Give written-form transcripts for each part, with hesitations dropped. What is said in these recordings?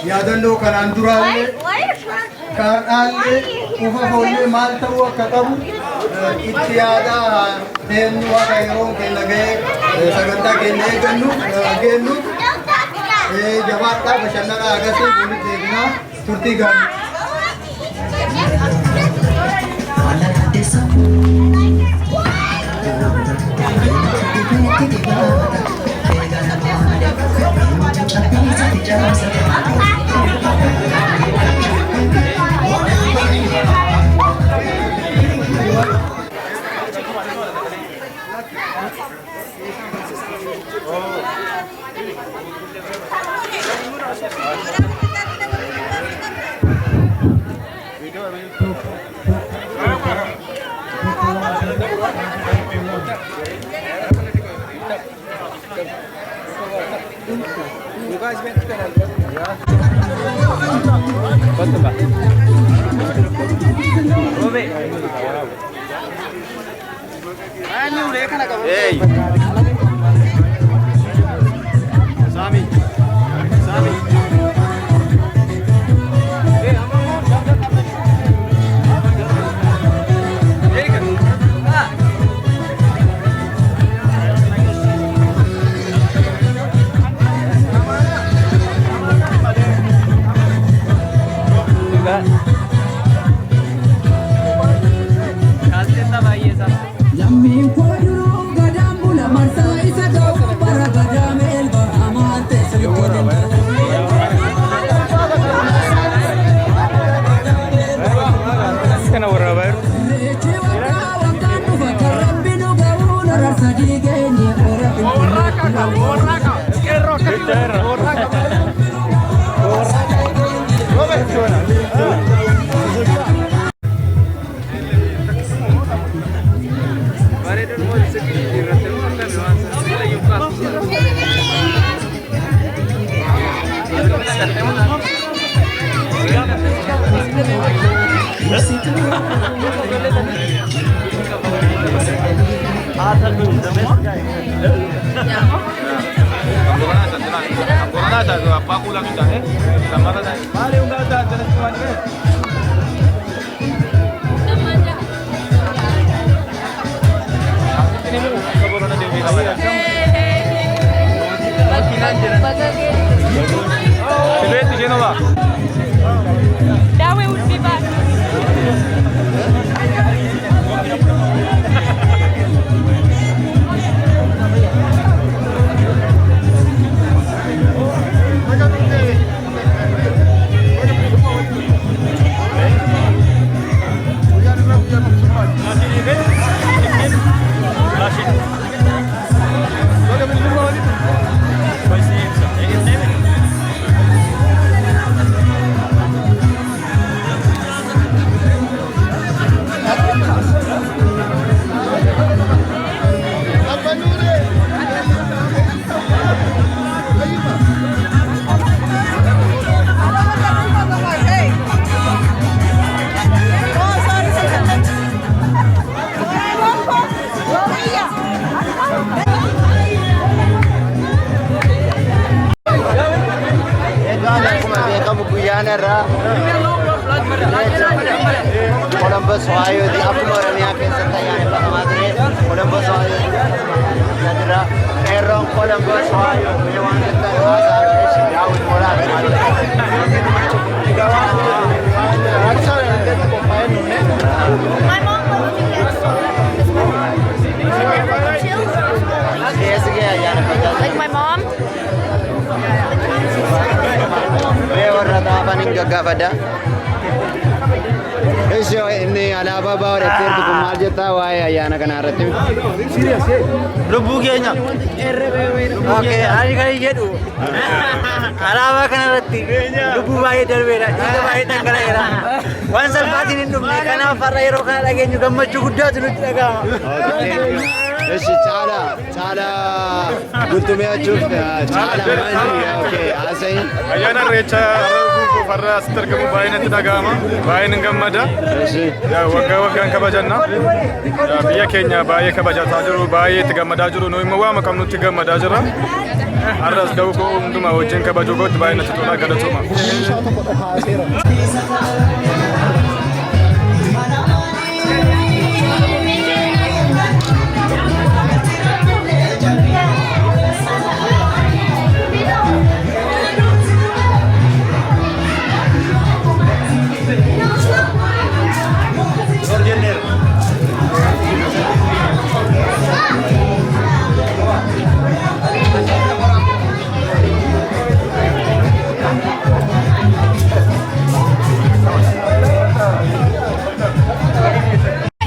Yaadannoo kanaan duraallee kaardhaallee ufa foollee maal ta'uu akka qabu itti yaadaa deemnu haga yeroon keenya ga'ee sagantaa keenya eeggannu geennu jabaadhaa bashannanaa agarsiis walitti eegnaa turtii gaarii. Lammiin koo duruu gadaan bula marsaa isa ga'u bara gadaa meelba hamaan teessoo danda'u. Kana waraabaa jiru. Irreechi waggaa waggaan dhufa kan rabbi nu ga'u lorar sadii geenye hora finfinnee. That way would be back. Egaan akkuma beekamu guyyaan irraa Columbus Ohiooti akkuma Oromiyaa keessatti ayyaaneffatamaa ture Columbus Ohiooti jira. Qeerroon Columbus Ohio mee waan jettan haasaa eeshi daawwit moraa. My mom loves to get Keessa ga'e ayyaaneffachaa Like my mom. Mee warra taafan hin gaggaafadha. Eeshi inni alaabaa baa godhattee jirtu kun maal jettaa waa'ee ayyaana kanaa irratti? Lubbuu keenya. Okay, ani kan jedhu alaabaa kanarratti lubbuu baay'ee darbeera, dhiiga baay'ee dhangala'eera. Waan salphaatiin hin dhufne, kanaaf har'a yeroo kana dhageenyu gammachuu guddaatu nutti dhaga'ama. Eeshi caala caala bultumee jechuuf caala maali? Okay, haasa'i. Ayyaana Irreechaa har'a har'a asitti argamu baay'ee natti dhaga'ama. Baay'een hin gammada. Eeshi. Yaa, waggaa waggaan kabajanna. Yaa, biyya keenya baay'ee kabajataa jiru, baay'ee itti gammadaa jiru. Nu immoo waama qabnutti gammadaa jirra. Har'as ga'uu koo hundumaa wajjin kabajuu kootti baay'ee natti tola, galatooma.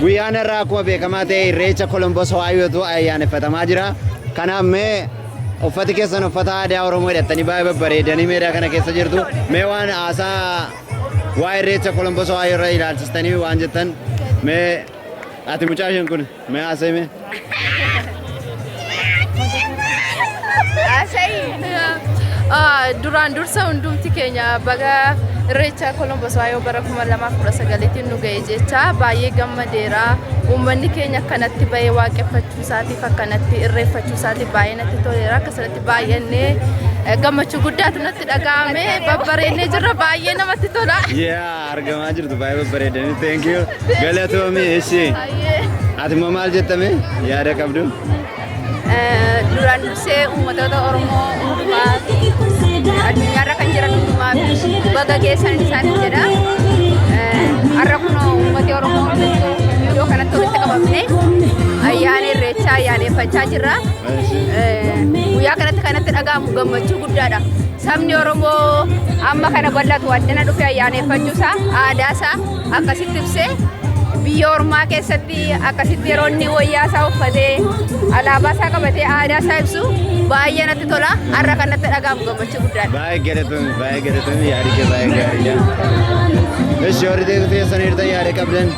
Guyyaan irraa akkuma beekamaa ta'e Irreecha Kolombos Ohaayootu ayyaaneffatamaa jira. Kanaaf mee uffati keessan uffata aadaa Oromoo hidhattanii baay'ee babbareedanii meedaa kana keessa jirtu. Mee waan haasaa waa Irreecha Kolombos Ohaayoo irra ilaalchistanii waan jettan, mee ati mucaa isheen kun mee haasa'i mee. Duraan dursa hundumti keenya baga Irreecha Kolombos Ohaayoo bara 2019tiin nu ga'e jecha baay'ee gammadeera. Uummanni keenya akkanatti bahee waaqeffachuu isaatiif, akkanatti irreeffachuu isaatiif baay'ee natti toleera. Akkasumatti baay'annee gammachuu guddaatu natti dhaga'ame. Babbareennee jirra, baay'ee namatti tola. Yaa, argamaa jirtu, baay'ee babbareedanii. Thank you. Galatoomi ishi. Ati immoo maal jettame yaada qabdu? Duraan dursee uummatoota Oromoo hundumaa fi addunyaarra kan jiran hundumaa baga geessan isaan jedha. Har'a kun uummati Oromoo hundumtuu iddoo kanatti walitti qabamne ayyaana Irreechaa ayyaaneffachaa jirra. Guyyaa kanatti kanatti dhaga'amu gammachuu guddaadha. Sabni Oromoo amma kana bal'atu addana dhufe ayyaaneffachuusaa, aadaa isaa akkasitti ibsee, biyya ormaa keessatti akkasitti yeroo inni wayyaa isaa uffatee, alaabaa isaa qabatee, aadaa isaa ibsu baay'ee natti tola. Har'a kan natti dhaga'amu gammachuu guddaadha. Baay'ee galatoomi, baay'ee galatoomi, yaadi kee baay'ee gaariidha. Ishi, warri teessan hirtan yaada qabdan.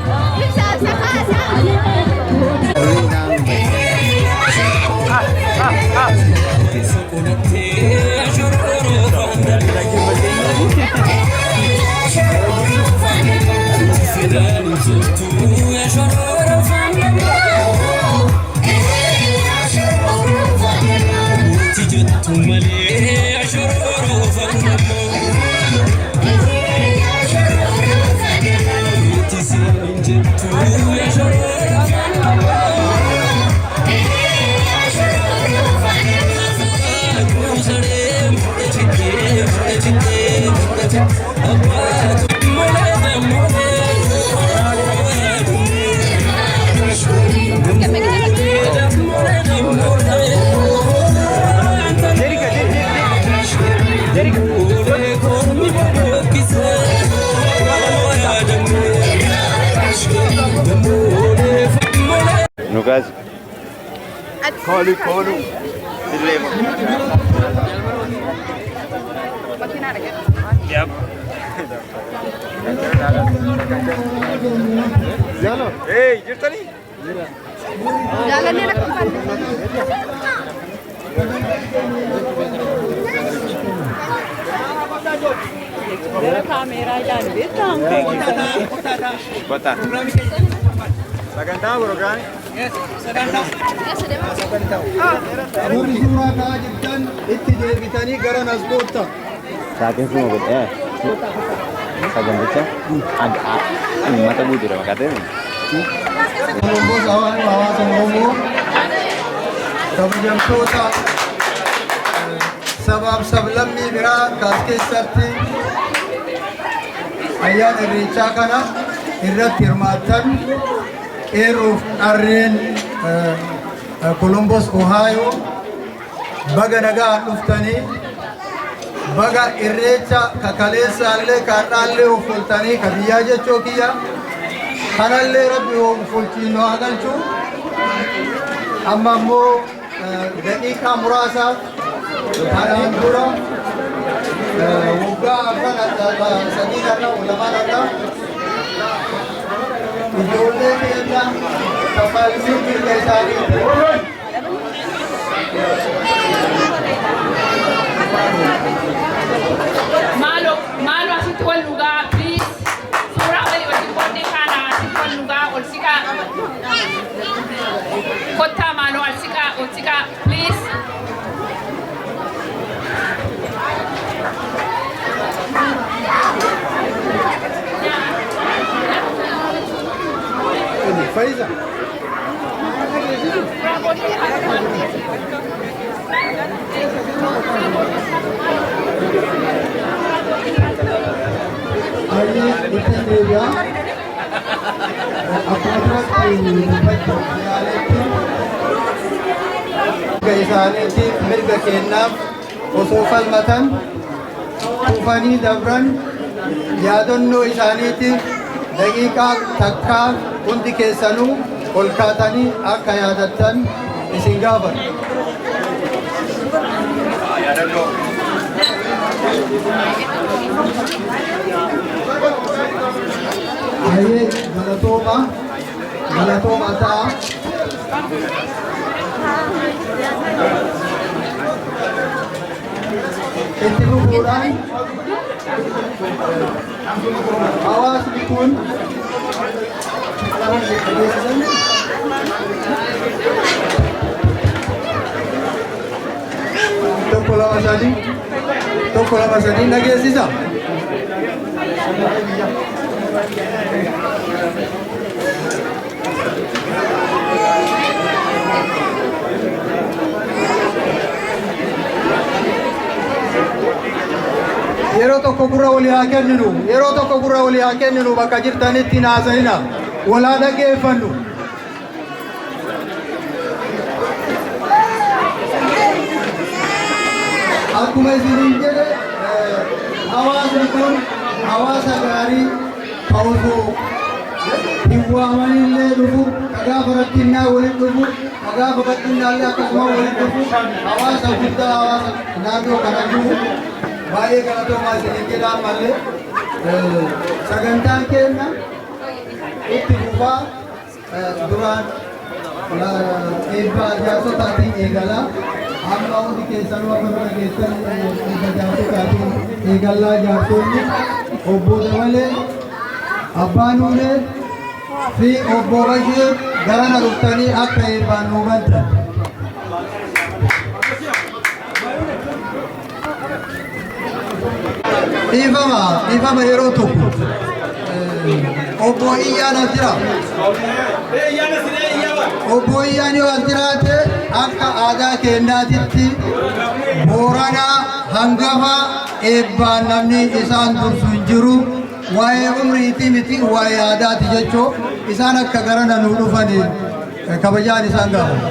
Nukaas. Koolu koolu. Illee. Yep. Hey, jirtanii? Jaalannee lakkoofne. Gara kaameeraa ilaalu beektaa? Kottaa. Sagantaa proogiraamii. Warri suuraa ka'aa jirtan itti deebitanii gara nas koottaa. Saatiin suma godhe. Saganticha uummata guutuudha maqaa ta'e. Kolombos Ohaayoo hawaasa Oromoo, kabajamtoota sabaaf sablammii biraa kaas keessatti ayyaana Irreechaa kana irratti hirmaattan, qeerroof qarreen Kolombos Ohaayoo, baga nagaan dhuftanii, baga Irreecha kakaleessaallee kaadhaallee offoltanii ka biyyaa jechoo kiyya kanallee Rabbi offolchiin nu haa galchu. Amma immoo daqiiqaa muraasaaf kanaan dura waggaa afran sadii irra lamaan irra ijoollee keenya kaffaltii mirga isaanii Maalo, maalo, asitti wal dhugaa, please. Suuraa walii wajjin qooddee kaana, asitti wal dhugaa, ol siqaa. Kottaa maaloo, ol siqaa, ol siqaa, please. Fayyisa. Ayyee, itti deebi'a. Akkuma duratti dubbachuu yaaletti, mirga isaaniitiif, mirga kennaaf osoo falmatan kufanii dabran. Yaadannoo isaaniitiif daqiiqaa takkaa hundi keessanuu ol kaatanii akka yaadattan isin gaafadha. Ayyee, galatooma, galatooma ta'a. Itti fufuudhaan hawaasni kun tokko, lama, sadii, tokko, lama, sadii, dhageessisa. Yeroo tokko gurra walii haa kenninu, yeroo tokko gurra walii haa kenninu. Bakka jirtanitti hin haasa'ina, walaa dhageeffannu. Akkuma isiniin jedhe, hawaasni kun hawaasa gaarii ka osoo hin waamanillee dhufu, ka gaafa rakkinnaa waliin dhufu, ka gaafa bal'innaallee akkasuma waliin dhufu, hawaasa guddaa, hawaasa naannoo kana jiru. Baay'ee galatoomaa isiniin jedha. Ammallee sagantaan keenya itti fufaa. Duraan eebba jaarsotaatiin eegalaa. Amma hundi keessanuu akka bira keessan eebba jaarsotaatiin eegallaa. Jaarsonni obbo Dabalee, Abbaa Nuunee fi obbo Bashiir garana dhuftanii akka eebbaan nuu bantan. Dhiifama, dhiifama, yeroo tokko obbo Iyyaan as jira. Obbo Iyyaan yoo as jiraate, akka aadaa keenyaatitti Booranaa hangafa eebbaan namni isaan dursu hin jiru. Waa'ee umriitii miti, waa'ee aadaati jechuu isaan akka garana nuu dhufanii kabajaan isaan gaafatu.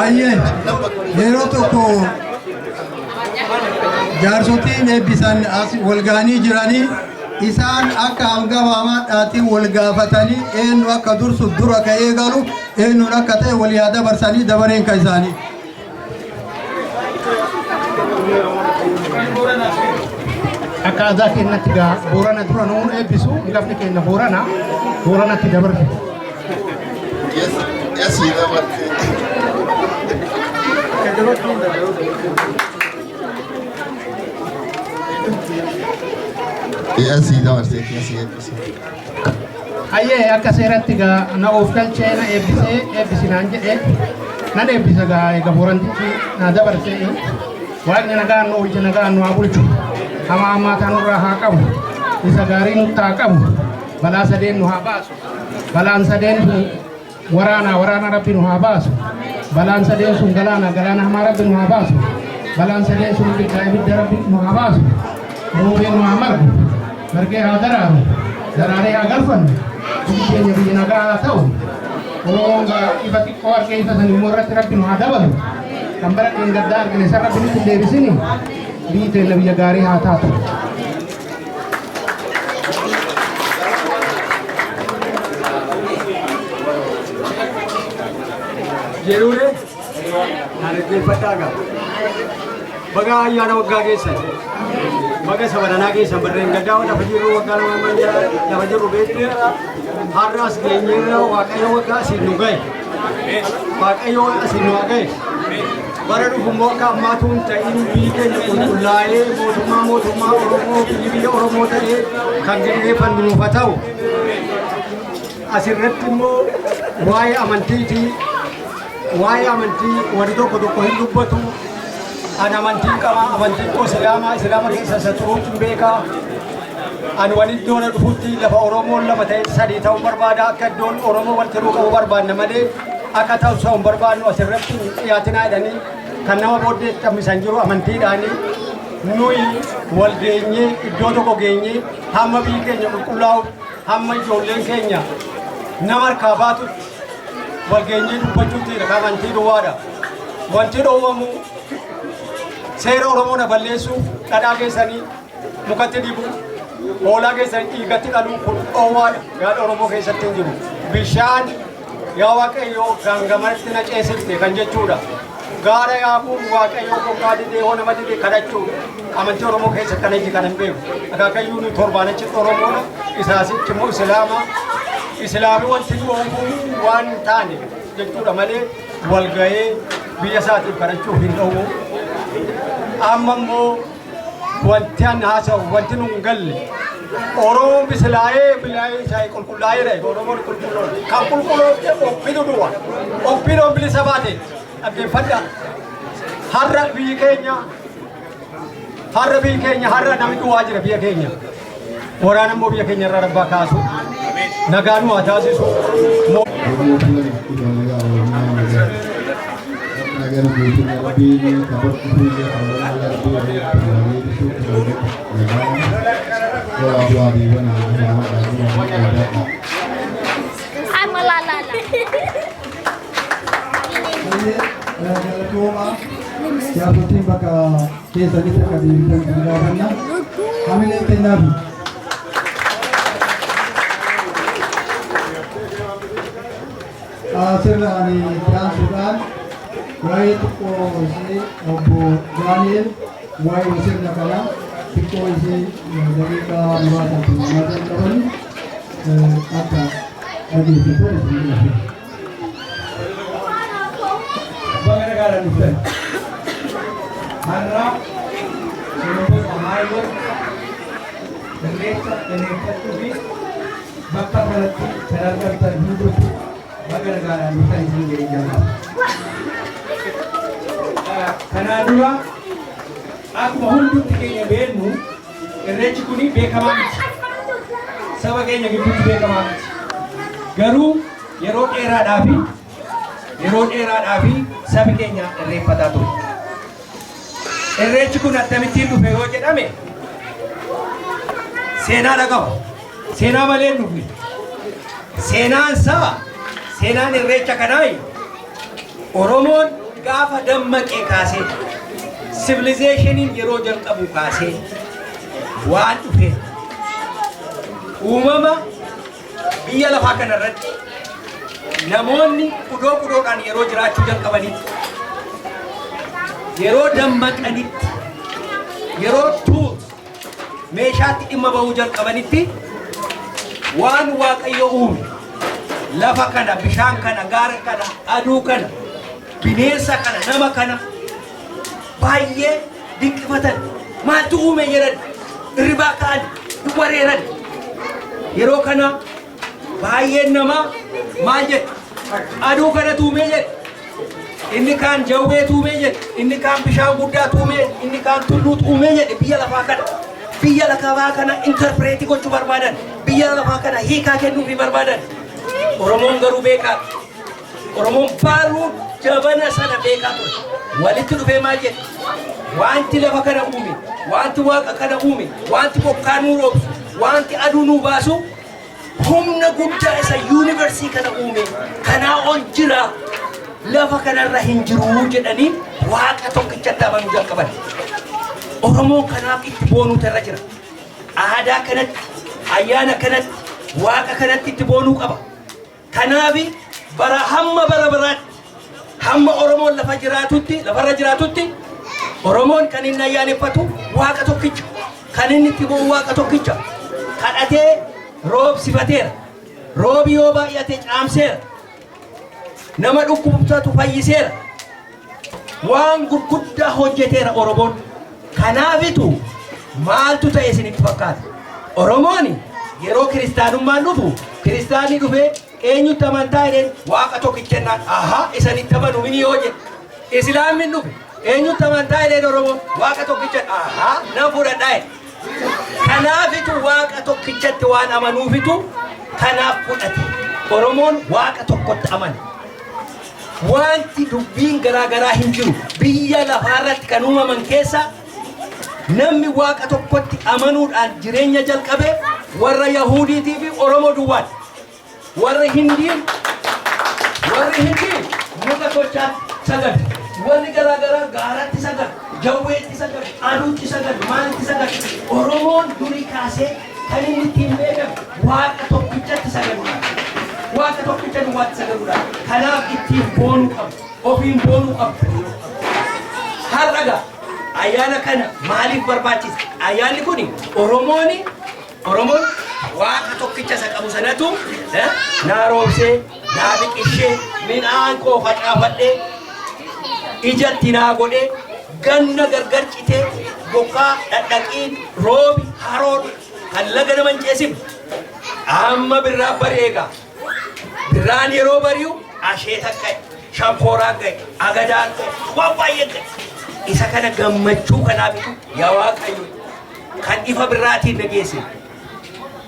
Ayyee, yeroo tokko jaarsotiin eebbisan as wal ga'anii jiranii, isaan akka hangafa amaadhaatiin wal gaafatanii eenyu akka dursu, dura ka'ee galu eenyuun akka ta'e wal yaa dabarsanii, dabareen kan isaanii. Akka aadaa keenyatti gaa Boorana dura nuun eebbisu, hangafni keenya Boorana, Booranatti dabarre. Yes, yes, dabarte. Yes, dabarte, yes, eebbise. Hayyee, akka seeratti gaa na of galchee na eebbisee, eebbisi naan jedhee nan eebbisa. Gaa eega Boorantichi na dabarsee, Waaqni nagaan nu oolche, nagaan nu haa bulchu, hamaa hamaa tanurraa haa qabu, isa gaarii nutti haa qabu, balaa sadeen nu haa baasu. Balaan sadeen sun waraana, waraana Rabbi nu haa baasu. Balaan sadeen sun galaana, galaana hamaa Rabbi nu haa baasu. Balaan sadeen sun ibidda, ibidda Rabbi nu haa baasu. Roobee nu haa margu, margee haa daraaru, daraaree haa galfannu. Biyyi keenya biyya nagaa haa ta'u. Oromoon gaa ifa xiqqoo argee, ifa san immoo irratti Rabbi nu haa dabalu. Kan bara dheengaddaa argine san Rabbi nutti hin deebisini. Biyyi teenya biyya gaarii haa taatu. Jeruure na dhaggeeffadhaa gaa. Baga ayyaana waggaa keessan. Baga sabadanaa keessan. Barreen gaddaa lafa jirru waggaa 2 lafa jirru beektu, har'a as geenyeerra. Waaqayyo waggaa asiin nu gahe. Waaqayyo asiin nu haa gahe. Bara dhufu immoo akka ammaatu hin ta'in biyyi keenya qulqullaa'ee mootummaa mootummaa Oromoo biyyi biyya Oromoo ta'ee kan gaggeeffannu nuuf haa ta'u. Asirratti immoo waa'ee amantiiti. Waa'ee amantii warri tokko tokko hin dubbatu. Ani amantiin qaba. Amantiin koo Islaama. Islaama keessa isa turuutti hin beekaa. Ani waan iddoo na dhufutti lafa Oromoon lama ta'e sadii ta'uu barbaada. Akka iddoon Oromoo wal tiruu qabu barbaadna malee akka ta'u ta'u hin barbaadnu asirratti hin dhiyaatinaa jedhanii kan nama booddee cammisan jiru amantiidhaanii nuyi wal geenyee iddoo tokko geenyee hamma biyyi keenya qulqullaa'u hamma ijoolleen keenya nama harkaa baatutti wal geenyee dubbachuutti kan amantii duwwaadha. Wanti dhoowwamu seera Oromoo na balleessuuf dhadhaa keessanii mukatti dibu, hoolaa keessanii dhiigatti qaluu kun dhoowwaadha. Yaada Oromoo keessatti hin jiru. Bishaan yaa Waaqayyoo gangamatti na ceesifte kan jechuudha. Gaara yaabuun Waaqayyoo bokkaa didee hoo nama didee kadhachuudha. Amantii Oromoo keessatti kana iji kan hin beeku. Akaakayyuun nuyi torbaan achitti Oromoodha. Isaasichi immoo Islaama. Islaamii wanti nu oofuu waan hin taane jechuudha malee wal ga'ee biyya isaatiif kadhachuuf hin dhoowwu. Amma immoo wanti an haasa'u wanti nu hin galle Oromoon bisilaa'ee bilaa'ee isaa qulqullaa'eera Oromoon qulqulloon kan qulqulloofte offitu duwwa offiin bilisa baate dhaggeeffadha. Har'a biyyi keenya har'a biyyi keenya har'a namni duwwaa jira biyya keenya. Waraana immoo biyya keenya irraa rabbaa kaasu nagaa nu haa taasisu. I'm a la la la. Galatooma jaarsotiin bakka keessanitti akka deebitan kan gaafanna. Hamileen kennaafi. Sirna ani itti aansuudhaan waa'ee xiqqoo ishee obbo Daani'el waa'ee sirna kanaa xiqqoo ishee daqiiqaa muraasaaf maatii qabani akka dhageessisan isin gaafata. Baga nagaadhaan dhuftan. Har'a Columbus Ohio Irreecha irreeffachuu fi bakka kanatti kan argamtan hunduutti baga nagaadhaan dhuftan isin jedhee jaalladha. Kanaa dura akkuma hundutti keenya beeknu irreechi kuni beekamaa miti. Saba keenya gidduutti beekamaa miti. Garuu yeroo dheeraadhaa fi sabi keenya irreeffataa ture. Irreechi kun akkamittiin dhufe yoo jedhame seenaadha qaba. Seenaa malee hin dhufne. Seenaan isaa seenaan irreecha kanaa Oromoon gaafa dammaqee kaasee civilizationiin yeroo jalqabu kaasee waan dhufe uumama biyya lafaa kanarratti namoonni qudoo qudoodhaan yeroo jiraachuu jalqabanitti, yeroo dammaqanitti, yeroo tools meeshaatti dhimma bahuu jalqabanitti waan Waaqayyo uume lafa kana, bishaan kana, gaara kana, aduu kana, bineensa kana, nama kana baay'ee dinqifatan. Maaltu uume jedhan, irribaa ka'an, wareeran. Yeroo kana baay'een namaa maal jedhe? Aduu kanatu uume jedhe. Inni kaan jawwee tuumee jedhe, inni kaan bishaan guddaa tuumee, inni kaan tulluu tuumee jedhe. Biyya lafaa kana interpret gochuu barbaadan, biyya lafaa kana hiikaa kennuufii barbaadan. Oromoon garuu beekaa. Oromoon baaruu jabana sana beekaa ture. Walitti dhufee maal jedhe? Wanti lafa kana uume, wanti waaqa kana uume, wanti bokkaa nuu roobsu, wanti aduu nuu baasu, humna guddaa isa universe kana uume kanaa ol jira, lafa kanarra hin jiru jedhanii waaqa tokkichatti amanuu jalqaban. Oromoon kanaaf itti boonuutu irra jira. Aadaa kanatti, ayyaana kanatti, waaqa kanatti itti boonuu qaba. Kanaaf bara hamma bara baraatti hamma Oromoon lafa jiraatutti, lafarra jiraatutti Oromoon kan inni ayyaaneffatu waaqa tokkicha. Kan inni itti bo'u waaqa tokkicha. Kadhatee roobsifateera. Roobi yoo baay'ate caamseera. Nama dhukkubsatu fayyiseera. Waan gurguddaa hojjeteera Oromoon. Kanaafitu maaltu ta'e isinitti fakkaata? Oromoon yeroo kiristaanummaan dhufu, kiristaanni dhufee eenyutti amantaa jedheen, Waaqa tokkicha jennaan, ahaa, isanitti amanu mini yoo jedhe. Islaamni dhufe, eenyutti amantaa jedheen, Oromoon Waaqa tokkicha, ahaa, nan fudhadhaa jedhe. Kanaafitu Waaqa tokkichatti waan amanuufitu kanaaf fudhate. Oromoon Waaqa tokkotti amana. Wanti dubbiin garaa garaa hin jiru. Biyya lafaarratti kan uumaman keessa namni Waaqa tokkotti amanuudhaan jireenya jalqabe warra Yahudiitii fi Oromoo duwwaadha. Warri Hindiin muka tochaatti sagadu. Warri garaa garaa gaaratti sagadu. Jawweetti sagadu. Aduutti sagadu. Maalitti sagadu. Oromoon durii kaasee kan inni ittiin beekamu Waaqa tokkichatti sagaduudha. Waaqa tokkicha duwwaatti sagaduudha. Kanaaf ittiin boonuu qabu. Ofiin boonuu qabu. Har'a ayyaana kana maaliif barbaachisa? Ayyaanni kun Oromoon Waaqa tokkicha isa qabu sanatu naa roobsee, naa biqilchee, midhaan koo facaafadhee, ijatti naa godhee, ganna gargar citee, bokkaa dhadhaqiin, roobi, haroon kan laga nama hin ceesifne. Amma birraa bari'eegaa. Birraan yeroo bari'u asheeta ga'e, shankooraan ga'e, agadaan ga'e, waan baay'ee ga'e. Isa kana gammachuu kanaafitu, yaa Waaqayyo, kan ifa birraatiin na geesse,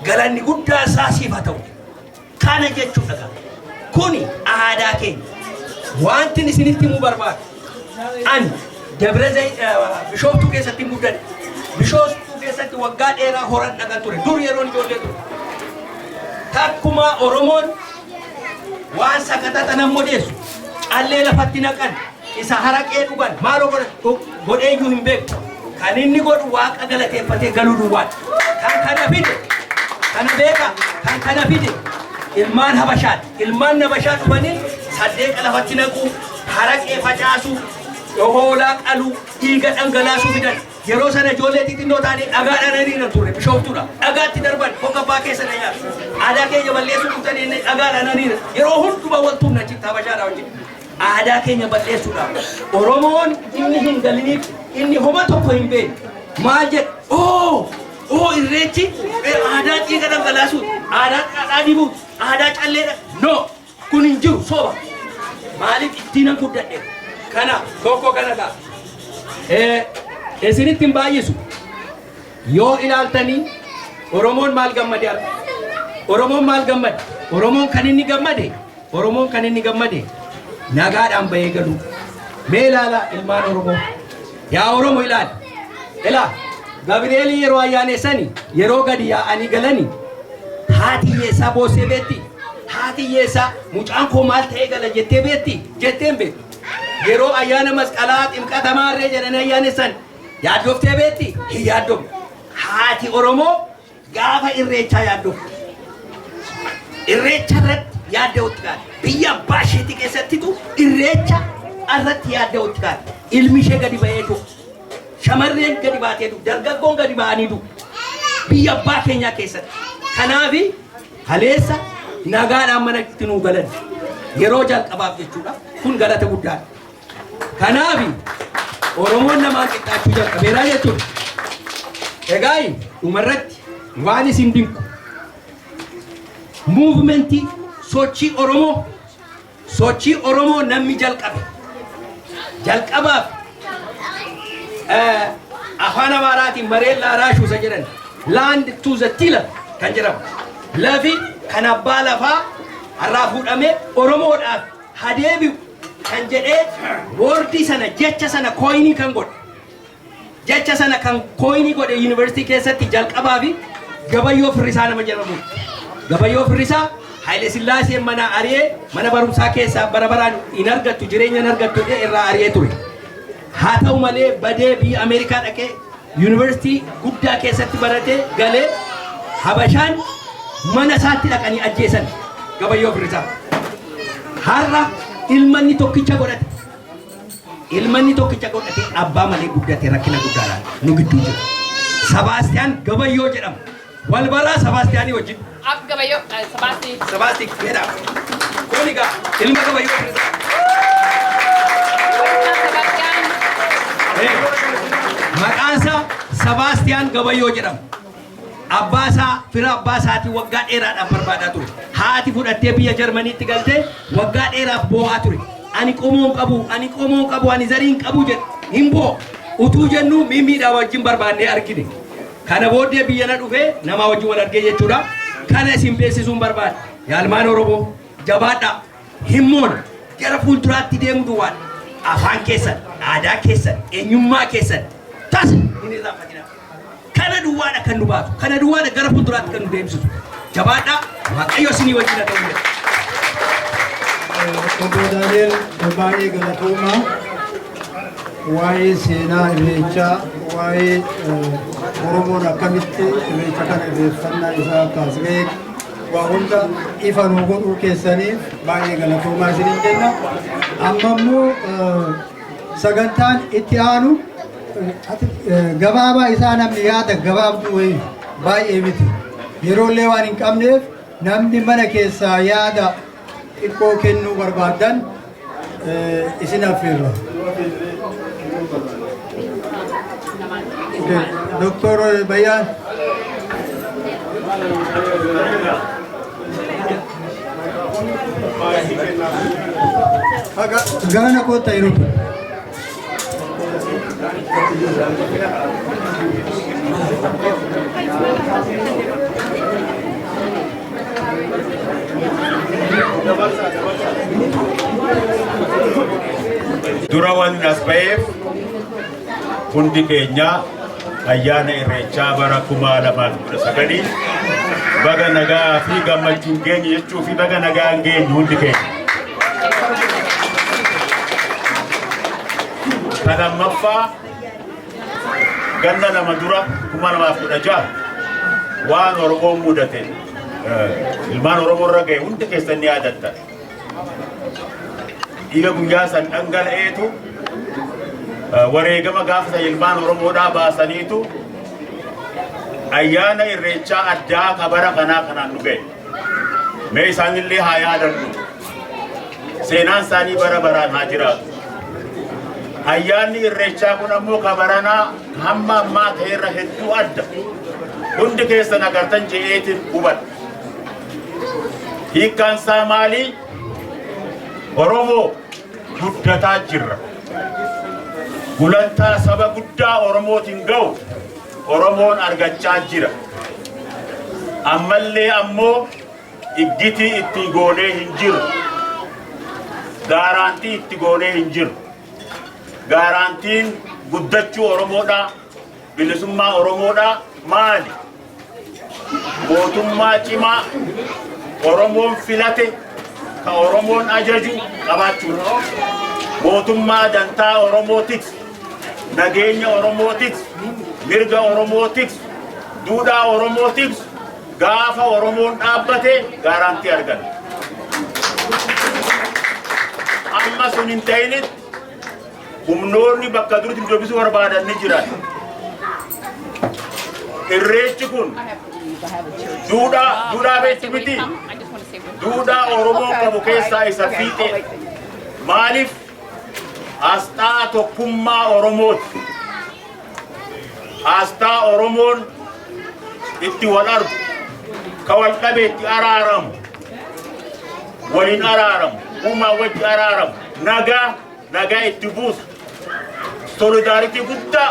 galanni guddaa isaa siif haa ta'u. Kana jechuudha gaa. Kuni aadaa keenya. Wanti isinitti himuu barbaadu. Ani Dabra Zayit Bishooftuu keessatti hin guddadhe. Bishooftuu keessatti waggaa dheeraa horan dhaqan ture. Dur yeroon ijoollee ture. Takkuma Oromoon waan sakatata nan modeessu, callee lafatti naqan, isa haraqee dhugan, maaloo godheeyyuu hin beeku. Kan inni godhu Waaqa galateeffatee galuu duwwaadha. Kan kana fide, kana beeka, kan kana fide ilmaan Habashaati. Ilmaan Habashaa dhufanii saddeeqa lafatti naquu, haraqee facaasuu, hoolaa qaluu, dhiiga dhangalaasuu fidan. Yeroo sana ijoollee xixinnoo taanee dhagaadhaan hiriiran turre Bishooftuudha. Dhagaatti darban hokabbaa keessa na nyaatu. Aadaa keenya balleessuu dhuftanii inni dhagaadhaan hiriiran. Yeroo hundumaa wal tumna achitti Habashaadhaa wajjin. Aadaa keenya balleessuudhaaf. Oromoon inni hin galiniif, inni homa tokko hin beekne. Maal jedha? Oo! Oo, irreechi aadaa dhiiga dhangalaasuuti. Aadaa dhadhaa dibuuti. Aadaa calleedha. No! Kun hin jiru, soba. Maaliif ittiin nan guddadhe? Kana tokko kana ta'a. Isinitti hin baay'isu. Yoo ilaaltanii Oromoon maal gammade har'a? Oromoon maal gammade? Oromoon kan inni gammade nagaadhaan bahee galu. Mee ilaalaa ilmaan Oromoo. Yaa Oromoo, ilaali. Ilaa, Gabri'eelii yeroo ayyaaneessani, yeroo gadi yaa'anii galani, haati hiyyeessaa boossee beetti. Haati hiyyeessaa mucaan koo maal ta'ee gala jettee beetti? Jettee hin beektu. Yeroo ayyaana Masqalaa, Ximqata maarree jedhanii ayyaanessan yaaddoftee beetti? Hin yaaddofne. Haati Oromoo gaafa Irreechaa yaaddofte. Irreecha irratti yaadda'utti kaate. Biyya abbaa isheetii keessattitu Irreecha irratti yaadda'utti kaate. Ilmi ishee gadi ba'ee du'u. Shamarreen gadi baatee du'u. Dargaggoon gadi ba'anii du'u. Biyya abbaa keenyaa keessatti. Kanaafi kaleessa nagaadhaan mana itti nuu galan. Yeroo jalqabaaf jechuudha. Kun galata guddaadha. Kanaafi Oromoon namaan qixxaachuu jalqabeeraa jechuudha. Egaa dhumarratti waan isin dinqu, movementii sochii Oromoo namni jalqabe jalqabaaf afaan Amaaraatiin መሬት ላራሹ isa jedhan, land to the tiller kan jedhamu, lafi kan abbaa lafaa har'aa fuudhamee Oromoodhaaf hadeebi'u kan jedhee, wordii sana, jecha sana coinii kan godhe, jecha sana kan coinii godhe yuunivarsiitii keessatti jalqabaa fi Gabayyoo Firrisaa nama jedhamu. Gabayyoo Firrisaa Haile Sillaaseen mana ari'ee, mana barumsaa keessaa bara baraan hin argattu, jireenya hin argattu jedhee irraa ari'ee ture. Haa ta'u malee badee biyya Ameerikaa dhaqee yuunivarsiitii guddaa keessatti baratee galee, Habashaan mana isaatti dhaqanii ajjeesan Gabayyoo Firrisaa. Har'a ilma inni tokkicha godhate, ilma inni tokkicha godhate abbaa malee guddate, rakkina guddaadhaan nu gidduu jira. Sabaastiyaan Gabayyoo jedhama. Wal baraa Sabaastiyaanii wajjin. Ab Gabayyoo, Sabaasti. Sabaasti jedhama. Kun egaa ilma Gabayyoo Firrisaa. Welcome, Sebastian. Sabaastiyaan Gabayyoo jedhama. Abbaa isaa, fira abbaa isaatii waggaa dheeraadhaaf barbaadaa ture. Haati fudhattee biyya Jarmaniitti galtee waggaa dheeraaf boo'aa ture. Ani qomoon qabu, ani qomoon qabu, ani zariin qabu jedhe. Hin boo'u. Utuu jennuu mimmiidhaa wajjin barbaannee argine. Kana booddee biyya na dhufee namaa wajjin wal argee jechuudha. Kana isin beeksisuun barbaada. Yaa ilmaan Oromoo, jabaadhaa. Hin moona. Gara fuulduraatti deemu duwwaadha. Afaan keessan, aadaa keessan, eenyummaa keessan tasa hin irraanfatinaa. Kana duwwaadha kan nu baasu. Kana duwwaadha gara fuulduraatti kan nu deemsisu. Jabaadhaa. Waaqayyo isinii wajjin haa ta'u jedha. Obbo Daani'el, baay'ee galatoomaa. Waa'ee seenaa Irreechaa, waa'ee Oromoon akkamitti Irreecha kana irreeffannaa isaa akka as ga'e, waa hunda ifa nuu godhuu keessaniif baay'ee galatoomaa isiniin jenna. Amma immoo sagantaan itti aanu gabaabaa isaa namni yaada gabaabduu wayii, baay'ee miti. Yeroollee waan hin qabneef, namni mana keessaa yaada xiqqoo kennuu barbaaddan isin affeerra. Doktor Bayyaan. Gara koottaa yeroo tokko. Dura waan as ba'eef, hundi keenya ayyaana Irreechaa bara 2019 baga nagaa fi gammachuun geenye jechuu fi baga nagaan geenye hundi keenya. Kan lammaffaa, ganna 2 dura, 2016, waan Oromoon mudate, ilmaan Oromoo irra ga'e hundi keessan ni yaadattan. Dhiiga guyyaa san dhangala'eetu, wareegama gaafa san ilmaan Oromoodhaa baasaniitu ayyaana Irreechaa addaa kabara kanaa kanaan nu ga'e. Mee isaanillee haa yaadannu. Seenaan isaanii bara baraan haa jiraatu. Ayyaanni Irreechaa kun ammoo kabaranaa hamma ammaa ta'erra hedduu adda. Hundi keessan agartan je'eetiin hubadha. Hiikkaan isaa maali? Oromoo guddataa jirra. Gulantaa saba guddaa Oromootiin ga'u Oromoon argachaa jira. Ammallee ammoo iggitii itti goonee hin jiru. Gaaraantii itti goonee hin jiru. Gaaraantiin guddachuu Oromoodhaa, bilisummaa Oromoodhaa maali? Mootummaa cimaa Oromoon filate, ka Oromoon ajaju qabaachuudha. Mootummaa dantaa Oromoo tiksu, nageenya Oromoo tiksu, mirga Oromoo tiksu, duudhaa Oromoo tiksu gaafa Oromoon dhaabbate gaaraantii arganna. Amma sun hin ta'initti humnoonni bakka duritti nu deebisuu barbaadan ni jiran. Irreechi kun duudhaa beektu miti. Duudhaa Oromoon qabu keessaa isa fiixee. Maaliif? Asxaa tokkummaa Oromooti. Asxaa Oromoon itti wal argu, ka wal dhabe itti araaramu, waliin araaramu, uumaa wajji araaramu, nagaa nagaa itti buusu, solidarity guddaa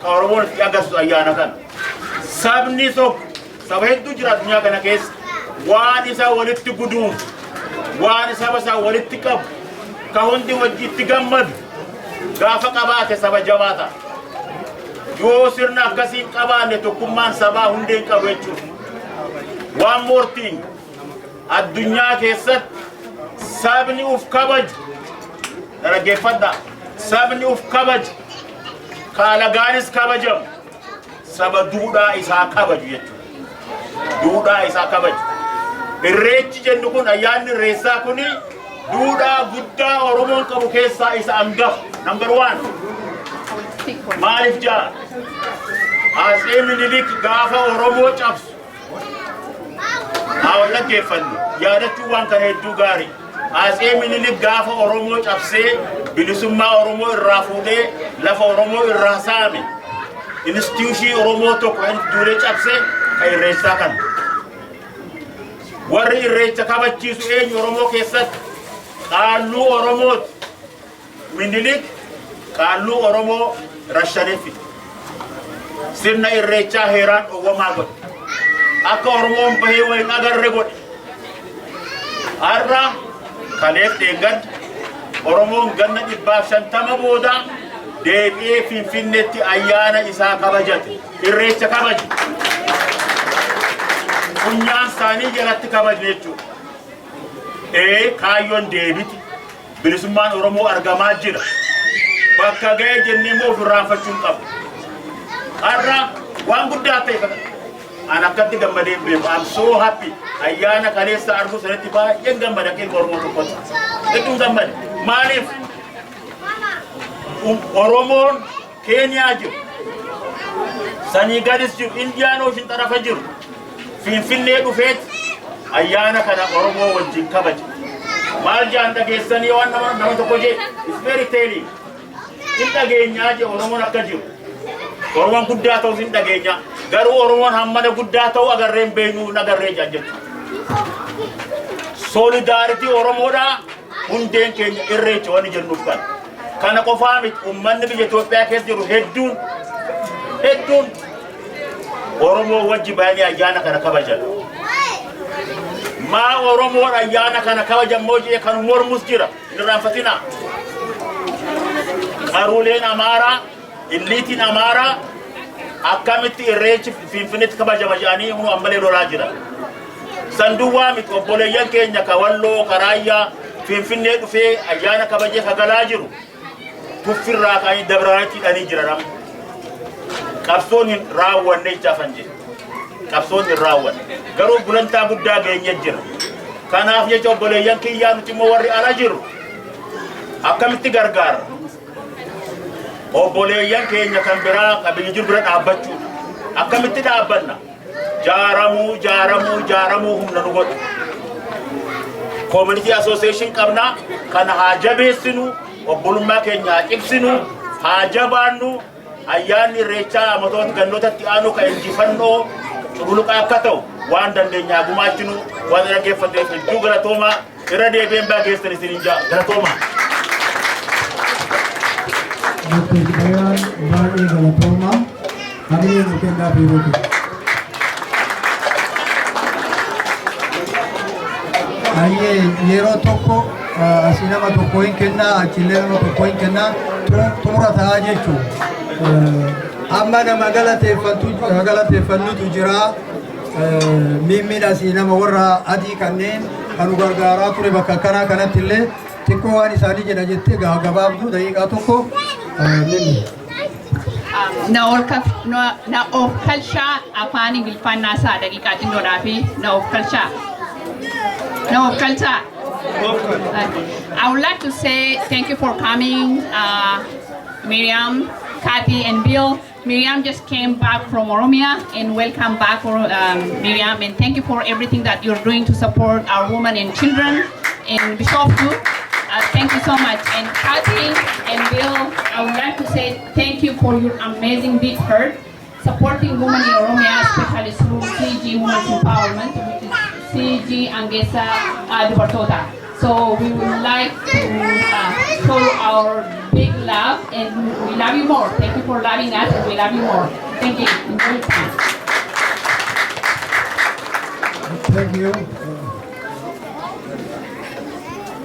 ka Oromoon itti agarsiisu ayyaana kana. Sabni tokko, saba hedduu jira addunyaa kana keessa, waan isa walitti guduunfu, waan saba isaa walitti qabu, ka hundi wajji itti gammadu gaafa qabaate saba jabaa ta'a. Yoo sirna akkasii hin qabaanne, tokkummaan sabaa hundee hin qabu jechuudha. Waan moortiin addunyaa keessatti sabni uf kabaju, dhaggeeffadhaa, sabni uf kabaju, kaalagaanis kabajamu, saba duudhaa isaa kabaju jechuudha. Duudhaa isaa kabaju. Irreechi jennu kun, ayyaanni Irreessaa kuni, duudhaa guddaa Oromoon qabu keessaa isa hangafa. Number one. Maaliif jaa? Atsee Minilik gaafa Oromoo cabsu, haa wal dhaggeeffannu, yaadachuu waan kana hedduu gaarii. Atsee Minilik gaafa Oromoo cabsee bilisummaa Oromoo irraa fuudhee lafa Oromoo irraa saame. Institution Oromoo tokko kan duulee cabsee kan irreessaa kana. Warri irreecha kabachiisu eenyu Oromoo keessatti? Qaalluu Oromooti. Minilik qaalluu Oromoo rashanee fide. Sirna irreechaa heeraan dhowwamaa godhe. Akka Oromoon bahee waliin agarre godhe. Har'a kaleef dheengadda Oromoon ganna 150 booda deebi'ee Finfinneetti ayyaana isaa kabajate. Irreecha kabaje. Funyaan isaanii jalatti kabajne jechuudha. Ee, kaayyoon deebiti. Bilisummaan Oromoo argamaa jira. Bakka ga'ee jennee immoo of irraanfachuu hin qabnu. Har'a waan guddaa ta'e kana an akkatti gammadee hin beeku. I'm so happy. Ayyaana kaleessa arguu sanatti baay'een gammada akka Oromoo tokkotti. Hedduun gammade. Maaliif? Oromoon Keeniyaa jiru. Sanii gadis jiru. Indian Ocean xarafa jiru. Finfinnee dhufeet ayyaana kana Oromoo wajjin kabaje. Maal jaan dhageessanii waan nama tokko jee? It's very telling. Hin dhageenyaa jee Oromoon akka jiru. Oromoon guddaa ta'us hin dhageenya. Garuu Oromoon hammana guddaa ta'uu agarree hin beeknu, hin agarree jaan jechuudha. Solidarity Oromoodhaa hundeen keenya irreecha wanni jennuuf kana. Kana qofaa miti, uummanni biyya Itoophiyaa keessa jiru hedduun hedduun Oromoo wajji bayanii ayyaana kana kabajan. Maa Oromoon ayyaana kana kabajan moo jee kan mormus jira. Hin irraanfatinaa. Qaruuleen Amaaraa, illiitiin Amaaraa akkamitti irreechi Finfinneetti kabajama jedhanii hunu ammalee lolaa jira. Sanduwwaa miti, obboleeyyan keenya ka Walloo, ka Raayyaa Finfinnee dhufee ayyaana kabajee ka galaa jiru tuffirraa ka'anii dabraanitti hidhanii jira nama. Qabsoon hin raawwanne jechaafan jedhe. Qabsoon hin raawwanne. Garuu gulantaa guddaa geenye jira. Kanaaf jecha obboleeyyan kiyyaa, nuti immoo warri ala jiru akkamitti gargaarra? Obboleeyyan keenya kan biraa kan biyya jiru bira dhaabbachuu. Akkamitti dhaabbanna? Jaaramuu, jaaramuu, jaaramuu humna nu godhu. Community association qabna. Kana haa jabeessinu, obbolummaa keenya haa cimsinu, haa jabaannu. Ayyaanni irreechaa amatoota gannootatti aanu kan injifannoo cululuqaa akka ta'u waan dandeenya haa gumaachinu. Waan dhaggeeffatteef hedduu galatoomaa. Irra deebi'een baa keessan isiniin jaa, galatoomaa. Dr. Bayaan, baay'ee galatoomaa. Hamilee nu kennaa yeroo kennu. Ayyee, yeroo tokko asii nama tokko hin kennaa, achillee nama tokko hin kennaa, xumura ta'aa jechuudha. Amma nama galateeffannutu jira. Miimmiin asii nama warra adii kanneen kan nu gargaaraa ture bakka akkanaa kanatti illee xiqqoo waan isaanii jedha jettee gabaabduu daqiiqaa tokko, mimmi. Na of kalchaa, afaan Ingiliffaan naasaa daqiiqaa xinnoodhaa fi na of kalchaa. Na of kalchaa. I would like to say thank you for coming, Miriam, Kathy, and Bill. Miriam just came back from Oromia, and welcome back, Miriam, and thank you for everything that you're doing to support our women and children in Bishoftu. Thank you so much. And Kathy and Bill, I would like to say thank you for your amazing big heart, supporting women in Oromia, especially through CG Women's Empowerment, which is CG Angessa Dubartoota. So we would like to show our big love, and we love you more. Thank you for loving us, and we love you more. Thank you. Enjoy your time. Thank you.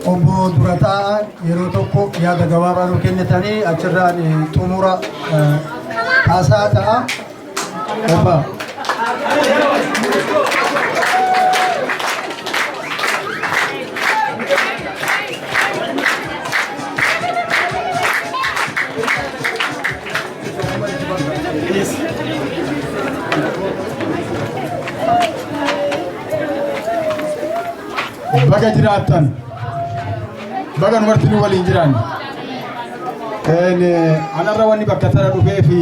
Obbo Durataa, yeroo tokko yaada gabaabaa nu kennitanii achirraan xumura haasaa ta'a. Obbo. Baga jiraattan, baga numarti nu waliin jiran. Anarra wanni bakka tana dhufee fi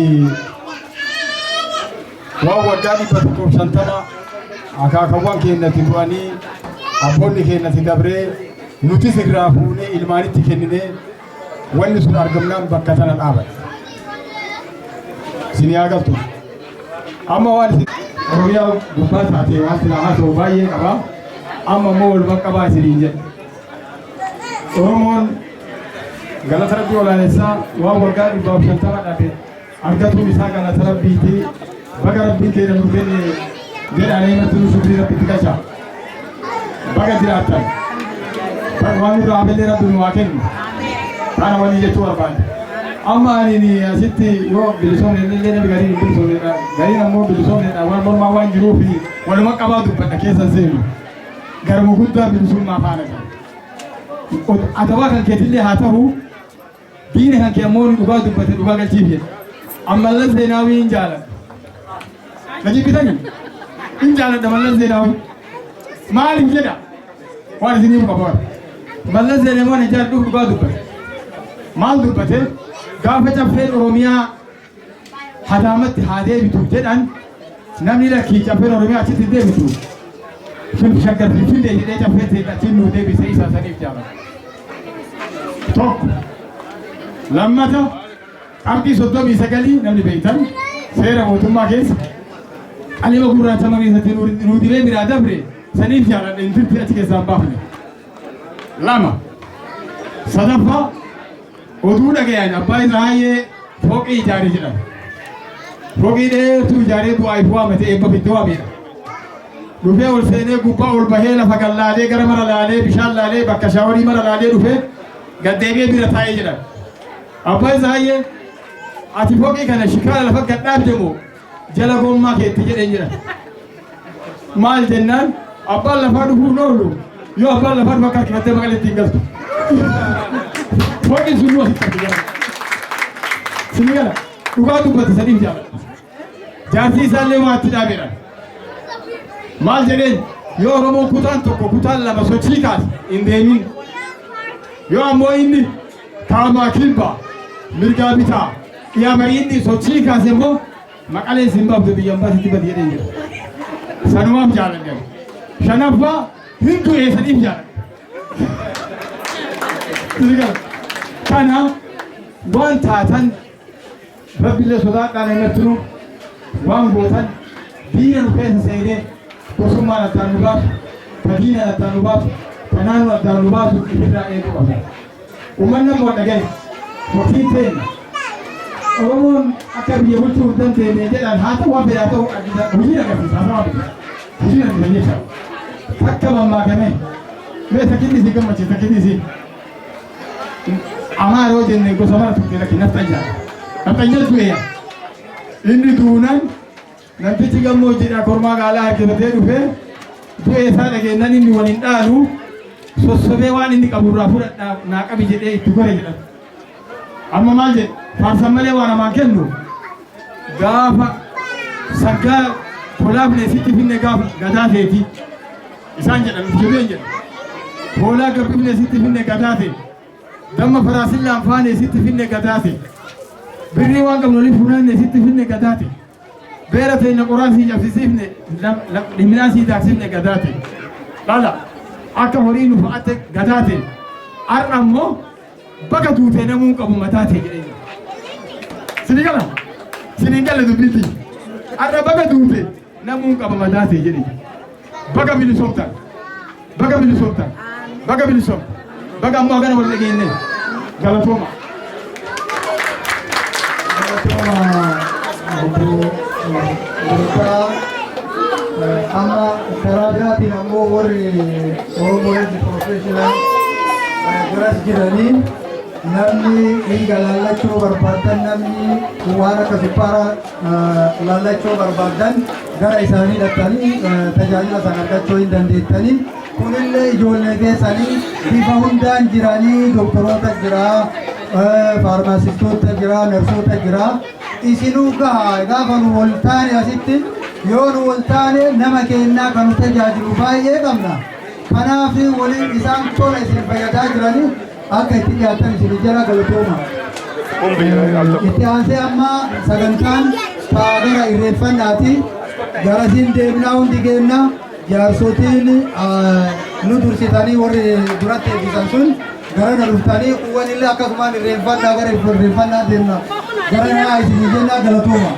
waan waggaa 150 akaakawwan keenyatti du'anii abboonni keenyatti dabree nutis irraa fuunee ilmaanitti kenninee wanni sun argamnaan bakka tana dhaabate. Isin haa galtu. Amma waan isin Oromiyaa gubbaa taate waan silaa haasa'u baay'ee qaba. Amma immoo walumaa qabaa isiniin jedhe. Oromoon galata Rabbii olaanessaa waan waggaa 150 dhabe argatuun isaa galata Rabbiiti. Baga Rabbiin keenya nu kenne jedhanii marti nu shukrii Rabbitti galcha. Baga jiraattan. Baga waan nurraa hafellee Rabbi nu haa kennu. Kana walii jechuu barbaade. Amma ani asitti yoo bilisoomne illee namni gariin hin bilisoomnedha. Gariin ammoo bilisoomnedha waan mormaa waan jiruuf waluma qabaa dubbadha keessa seenu. Garuma guddaa bilisummaa faana jira. Adawaa kan keetillee haa ta'u, diina kan kee ammoo dhugaa dubbate dhugaa galchiif jedhe. Ammallee Zeenaawii hin jaaladha. Na jibbitanii? Hin jaaladha Mallas Zeenaawii. Maaliif jedha? Waan isinii qabu. Mallas Zeenaawii waan jaalladhuuf dhugaa dubbate. Maal dubbate? Gaafa Caffeen Oromiyaa Hadaamatti haa deebitu jedhan, namni lakkii, Caffeen Oromiyaa achitti hin deebitu. Shaggar Finfinnee jedhee caffee ta'e achiin nuu deebisee isaa saniif jaalladha. Tokko. Lammata, qabxii 39 namni beektan seera mootummaa keessa qalima gurraacha magariisatti nuu dibee biraa dabre saniif jaaladha, intirti achi keessaa hin baafne. Lama. Sadaffaa, oduu dhagayan abbaa Israa'ee fooqii ijaare jedhan. Fooqii dheertuu ijaaree bu'aa ifuu waamate, eebba fiddee waameedha. Dhufee ol seenee, gubbaa ol bahee, lafa gad laalee, gara mara laalee, bishaan laalee, bakka shaaworii mara laalee, dhufee gad deebi'ee bira taa'ee jedhan. Abbaa Israa'ee, "Ati fooqii kana shikaala lafa gad dhaabde moo jala gommaa keetti?" jedheen jedhan. Maal jennaan, abbaan lafaa dhufuu hin oolu, yoo abbaan lafaa dhufa akka harkifattee maqaleetti hin galtu. Fooqiin sun nu asitti argama. Sini gala dhugaa dubbate, saniif jaalladha. Jaarsi isaallee waatti dhaabeedha. Maal jedheen? Yoo Oromoon kutaan tokko, kutaan lama sochii kaase hin deemin. Yoo ammoo inni kaabaa kibbaa, mirgaa bitaa, dhiyaa barii inni sochii kaase immoo Maqaleen sin baaftu, biyya ambaasitti badi jedheen jira. Sanumaaf jaaladhe. Shanaffaa, hin du'e, saniif jaaladhe. Kana waan taatan Rabbillee sodaadhaan himattinu, waan gootan diina nu keessa seenee gosummaan addaan nu baasu, ka diinaan addaan nu baasu, ka naannoo addaan nu baasu ifirraa eeguu qabna. Uummanni ammoo dhagaye murtiin teenya. Oromoon akka biyya bulchuu hin dandeenye jedhan haa ta'u, waan fedhe haa ta'u, hojiin agarsiisa, haasawaa miti. Hojiin agarsiisa jecha. Takka mammaakame mee takkinni isii gammachiisa, takkinni isii. Amaara yoo jenne gosa mara turte, lakki, nafxanyaa. Nafxanyaa du'eera. Inni duunan namtichi gammoojjiidhaa kormaa gaalaa harkifatee dhufee du'ee isaa dhageennan inni waliin dhaalu sossobee waan inni qabu irraa fudhadhaa naa qabi jedhee itti gore jedhan. Amma maal jedhe? Faarsan malee waa namaan kennu, gaafa saggaa kolaafne sitti finne, gaafa gadaa teeti isaan jedhan jedheen jedha. Hoolaa gabbifne sitti finne, gadaa ta'e. Damma faraasillaan faane sitti finne, gadaa ta'e. Birrii waan qabnu waliin funaanne sitti finne, gadaa ta'e. Beera teenya qoraan sii cabsisiifne, midhaan sii daaksifne, gadaa ta'e. Dhala akka horii nu fa'atte, gadaa ta'e. Har'a immoo baga duutee namuu hin qabu mataa ta'e jedhee jira. Sini gala? Sini hin galle dubbiitti. Har'a baga duute namuu hin qabu mataa ta'e jedhee jira. Baga bilisoomtan. Baga bilisoomtan. Baga bilisoomtan. Baga ammoo hagana wal dhageenye. Galatooma. Galatooma, obbo Gurbaa. Amma karaa biraatiin ammoo warri Oromoo Health Professional garas jiranii, namni dhiiga laallachuu barbaadan, namni waan akka sukkaara laallachuu barbaadan gara isaanii dhaqxanii tajaajila sana argachuu hin dandeettanii. Kunillee ijoollee keessanii bifa hundaan jiranii, doktoroota jira, faarmaasistoota jira, narsoota jira. Isinuu gahaa gaafa nu wal taane asitti, yoo nu wal taane nama keenyaa kan nu tajaajilu baay'ee qabna. Kanaaf waliin isaan tola isin fayyadaa jiranii akka itti dhiyaatan isin jala galatooma. Itti aansee amma sagantaan taa gara irreeffannaati. Garasiin deemnaa, hundi keenna jaarsotiin nu dursitanii warri duratti eebbisan sun gara na dhuftanii, kuwwan illee akkasumaan irreeffannaa gara irreeffannaa deemna. Gara naa isinii jennaa, galatooma.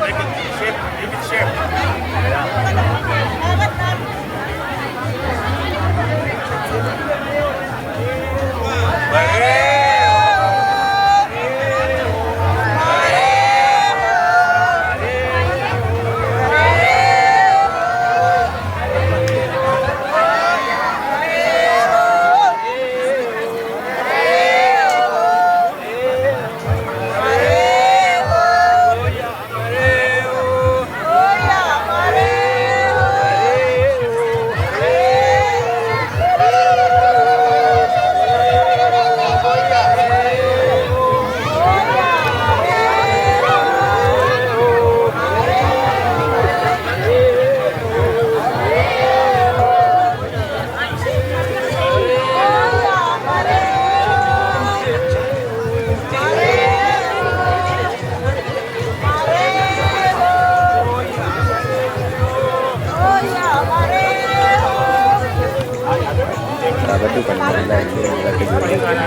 Make it shape, give it shape. Dhaabadhu kan irraa.